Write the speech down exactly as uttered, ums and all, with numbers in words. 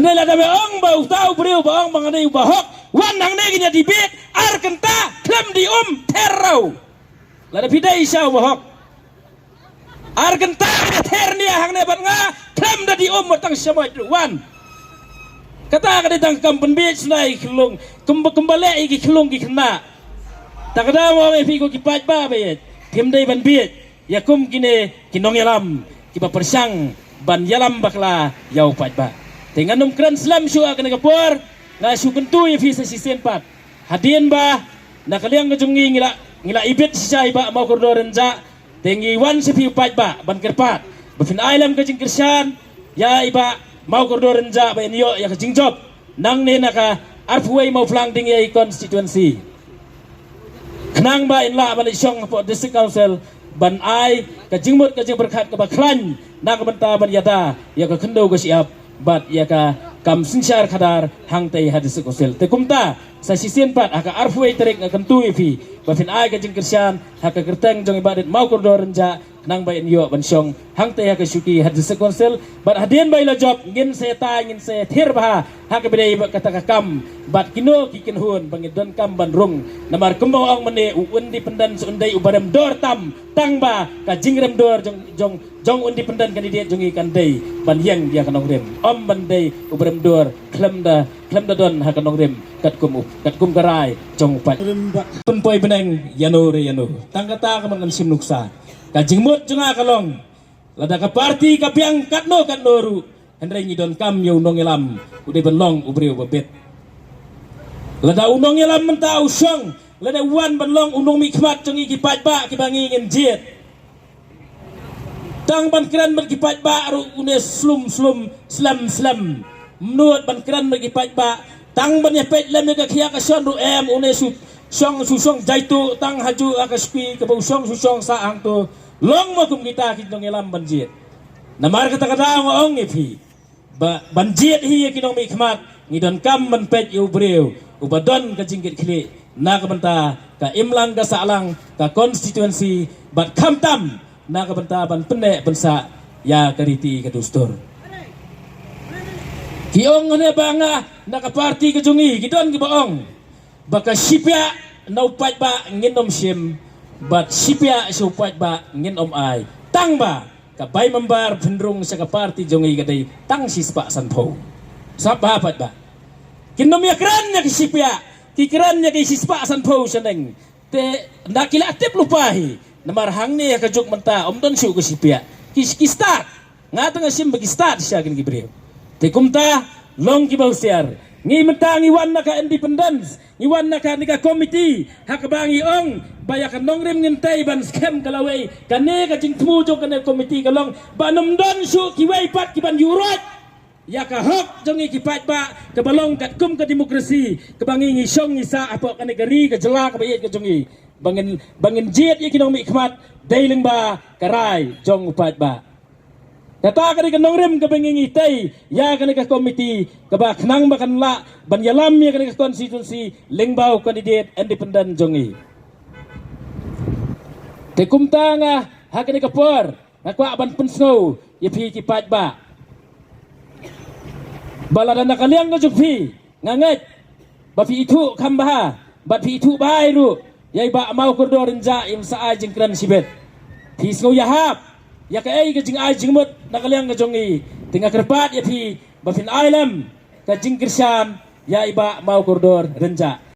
Lada ba ong ba uta u briew ba ong ba nga dei u bahok, wan hangne ngin ïa debate ar kynta, khlem da um ther ruh. Lada phi dei sha u bahok, ar kynta ngin ïa ther nia hangne bad nga, khlem da um tang sha mot ruh, wan. Kata ka dei tang kam pynbiej shuh ïa ki khyllung, kumba kumba leh ïa ki khyllung ki khynnah. Ta ka daw mo ïa phi ko ki paidbah ba ïeit, phim dei ban biej ïa kum kine ki nongïalam kiba pyrshang ban ïalam bakla ïa u paidbah. Te ngan ym kren slem shuh ha kane ka por, nga shu kyntu ïa phi sa shisien pat. Hadien ba na ka liang ka jong ngi ngi la, ngi la ibit shisha i Bah Mawkordor Rynjah, te ngi wan sha phi u paidbah ban kyrpad ba phin ai lem ka jingkyrshan ïa i Bah Mawkordor Rynjah ba in ïoh ïa ka jingjop nangne na ka arphew wei Mawphlang Ding ïa i constituency. Khnang ba in lah ban leit shong hapoh District Council ban ai ka jingmut ka jingpyrkhat kaba khlaiñ na ka bynta ban ïada ïa ka khyndew ka shyiap bad ïa ka kam synshar khadar hangtei ha District Council. Te kumta sa shisien pat ha ka arphew wei tarik nga kyntu ïa phi ba phin ai ka jingkyrshan ha ka kyrteng jong i Bah Mawkordor Rynjah khnang ba in ïoh ban shong hangtei ha ka shuki ha District Council. Bad hadien ba i la jop ngin sa ïatai, ngin sa ïathir bha ha kaba dei bad kata ka kam bad kino ki kynhun ba ngin donkam ban rung. Namar kumba ong mynne, u independent un dei uba rem dor tam, tang ba ka jingrem dor jong, jong, jong u independent candidate jong ngi kan dei ban ïeng ïa ka nongrim, ym ban dei uba rem dor khlem da, khlem da don ha ka nongrim katkum u, katkum ka rai jong u paid. Pynpoi bneng ïano re ïano. Tang kata ka man kan shim nuksa. Ka jingmut jong nga ka long, lada ka party ka biang katno katno ruh, hynrei ngi donkam ïa u nongïalam u dei ban long u briew ba bit. Lada u nongïalam mynta u shong, lada u wan ban long u nongmihkhmat jong ngi ki paidbah kiba ngi ngin jied. Tang ban kren bad ki paidbah ruh une slum slum, slem slem. Mut ban kren bad ki paidbah, tang ban ïa peit lem ïa ka khia ka shon ruh em, une shu shong, shu shong jaituh tang hajuh ha ka shuki kaba u shong, shu shong sah hangto. Long mo kum kita ki nongïalam ban jied? Namar kata ka daw nga ong ïa phi ba ban jied hi ïa ki nongmihkhmat, ngi donkam ban peit ïa u briew uba don ka jingkitkhlieh na ka bynta ka imlang ka sahlang ka constituency bad khamtam na ka bynta ban pynneh pynsah ïa ka riti ka dustur. Ki ong ne ba nga na ka party ka jong ngi, ki don kiba ong ba ka shipiah na u paidbah ngin ym shim, bad shipiah sha u paidbah ngin ym ai. Tang ba ka bai member pynrung sha ka party jong ngi ka dei tang shispah sanphew. Sngap bha paidbah. Kin ym ïa kren ïa ki shipiah, ki kren ïa ki shispah sanphew shaneng. Te nda ki la tip lypa hi. Namar hangne ha ka juk mynta ym don shuh ka shipiah. Ki, ki stad. Nga tang nga shim ba ki stad shisha kine ki briew. Te kumta long kiba husiar. Ngi mynta ngi wan na ka independence, ngi wan na kane ka committee ha kaba ngi ong ba ïa ka nongrim ngin tei ban skhem ka lawei. Kane ka jingthmu jong kane ka committee ka long ba ym don shuh kiwei pat kiban ïuhroit ïa ka hok jong ngi ki paidbah kaba long katkum ka demokrasi kaba ngi ngi shong ngi sah hapoh kane ka ri ka jylla kaba ïeit ka jong ngi. Ba ngin, ba ngin jied ïa ki nongmihkhmat dei lyngba ka rai jong u paidbah. Kata ka dei ka nongrim kaba ngi ngi tei ïa kane ka committee kaba khnang ba kan lah ban ïalam ïa kane ka constituency lyngba u candidate independent jong ngi. Te kumta nga ha kane ka por nga kwah ban pynsngew ïa phi ki paidbah ba lada na ka liang ka jong phi nga ngeit ba phi ithuh kham bha, bad phi ithuh bha ruh ïa i Bah Mawkordor Rynjah im sa ai jingkren shibit. Phi sngew ïahap ïa kaei ka jingai jingmut na ka liang ka jong ngi. Te nga kyrpad ïa phi ba phin ai lem ka jingkyrshan ïa i Bah Mawkordor Rynjah.